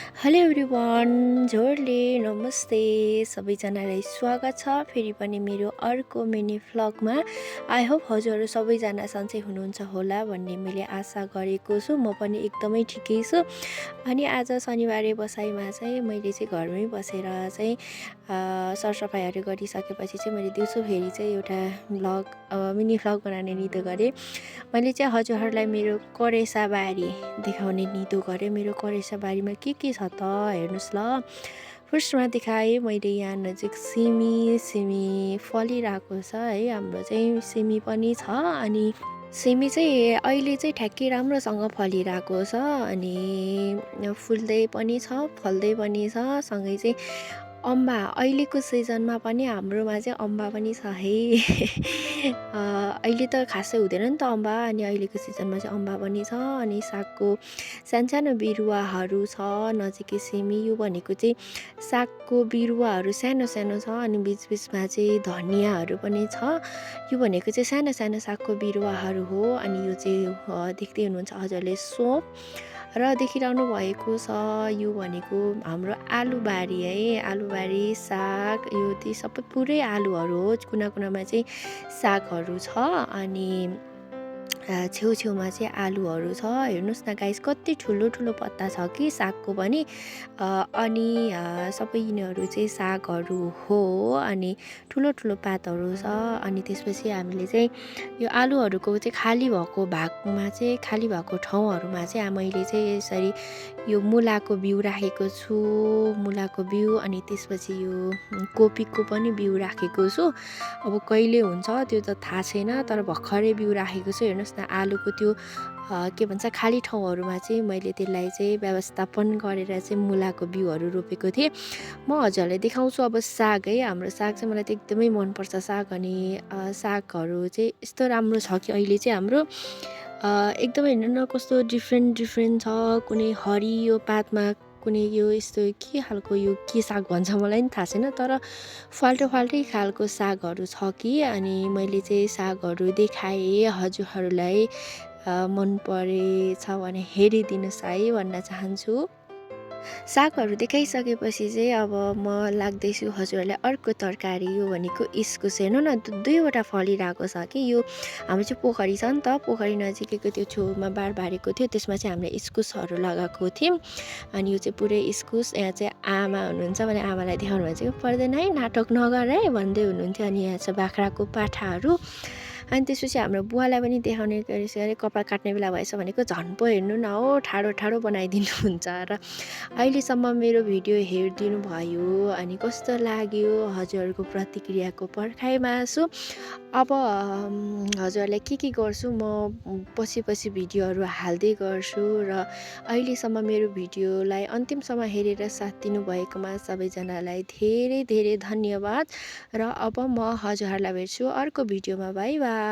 Hello everyone, जोरले नमस्ते सबैजनालाई स्वागत छ फेरि पनि मेरो अर्को मिनी भ्लगमा। आई होप हजुरहरू सबैजना सन्चै हुनुहुन्छ होला भन्ने मैले आशा गरेको छु। म पनि एकदमै ठिकै छु। अनि आज शनिबारे बसाइमा चाहिँ मैले चाहिँ घरमै बसेर चाहिँ सरसफाइहरू गरिसकेपछि चाहिँ मैले दिउँसो फेरि चाहिँ एउटा मिनी भ्लग बनाउने निधो गरेँ। मैले चाहिँ हजुरहरूलाई मेरो करेसाबारी देखाउने निधो गरेँ। मेरो करेसाबारीमा के छ त हेर्नुहोस् ल। फर्स्टमा देखाएँ मैले यहाँ नजिक सिमी फलिरहेको छ है। हाम्रो चाहिँ सिमी पनि छ अनि सिमी चाहिँ अहिले चाहिँ ठ्याक्कै राम्रोसँग फलिरहेको छ अनि फुल्दै पनि छ फल्दै पनि छ। सँगै चाहिँ अम्बा अहिलेको सिजनमा पनि हाम्रोमा चाहिँ अम्बा पनि छ है। अहिले त खासै हुँदैन नि त अम्बा, अनि अहिलेको सिजनमा चाहिँ अम्बा पनि छ। अनि सागको सानो बिरुवाहरू छ नजिकै सिमी। यो भनेको चाहिँ सागको बिरुवाहरू सानो छ अनि बिचबिचमा चाहिँ धनियाँहरू पनि छ। यो भनेको चाहिँ सानो सागको बिरुवाहरू हो। अनि यो चाहिँ देख्दै हुनुहुन्छ हजुरले सोप र देखिरहनु भएको छ। यो भनेको हाम्रो आलुबारी है। आलुबारी साग यो चाहिँ सबै पुरै आलुहरू हो। कुनामा चाहिँ सागहरू छ अनि छेउछेउमा चाहिँ आलुहरू छ। हेर्नुहोस् न गाइस, कति ठुलो पत्ता छ कि सागको पनि। अनि सबै यिनीहरू चाहिँ सागहरू हो अनि ठुलो पातहरू छ। अनि त्यसपछि हामीले चाहिँ यो आलुहरूको चाहिँ खाली भएको ठाउँहरूमा चाहिँ मैले चाहिँ यसरी यो मुलाको बिउ राखेको छु। मुलाको बिउ अनि त्यसपछि यो कोपीको पनि बिउ राखेको छु। अब कहिले हुन्छ त्यो त थाहा छैन, तर भर्खरै बिउ राखेको छु। हेर्नुहोस् न, आलुको त्यो के भन्छ खाली ठाउँहरूमा चाहिँ मैले त्यसलाई चाहिँ व्यवस्थापन गरेर चाहिँ मुलाको बिउहरू रोपेको थिएँ। म हजुरलाई देखाउँछु अब साग है। हाम्रो साग चाहिँ मलाई त एकदमै मनपर्छ साग। अनि सागहरू चाहिँ यस्तो राम्रो छ कि अहिले चाहिँ हाम्रो एकदमै हेर्नु न कस्तो डिफ्रेन्ट छ। कुनै हरियो पातमा कुनै यो यस्तो के खालको यो के साग भन्छ मलाई पनि थाहा छैन, तर फाल्टै खालको सागहरू छ कि। अनि मैले चाहिँ सागहरू देखाएँ हजुरहरूलाई। मन परेछ भने हेरिदिनुहोस् है भन्न चाहन्छु। सागहरू देखाइसकेपछि चाहिँ अब म लाग्दैछु हजुरहरूलाई अर्को तरकारी। यो भनेको इस्कुस। हेर्नु न, दुईवटा फलिरहेको छ कि। यो हाम्रो चाहिँ पोखरी छ नि त, पोखरी नजिकैको त्यो छेउमा बार बारेको थियो, त्यसमा चाहिँ हामीले इस्कुसहरू लगाएको थियौँ। अनि यो चाहिँ पुरै इस्कुस। यहाँ चाहिँ आमा हुनुहुन्छ भने आमालाई देखाउनु भन्छ कि पर्दैन है, नाटक नगर है भन्दै हुनुहुन्थ्यो। अनि यहाँ चाहिँ बाख्राको पाठाहरू। अनि त्यसपछि हाम्रो बुवालाई पनि देखाउने गरे कपाल काट्ने बेला भएछ भनेको झन् पो हेर्नु न हो, ठाडो बनाइदिनुहुन्छ। र अहिलेसम्म मेरो भिडियो हेरिदिनु भयो अनि कस्तो लाग्यो हजुरहरूको प्रतिक्रियाको पर्खाइमा छु। अब हजुरहरूलाई के गर्छु, म पछि भिडियोहरू हाल्दै गर्छु। र अहिलेसम्म मेरो भिडियोलाई अन्तिमसम्म हेरेर साथ दिनुभएकोमा सबैजनालाई धेरै धन्यवाद। र अब म हजुरहरूलाई भेट्छु अर्को भिडियोमा। By by.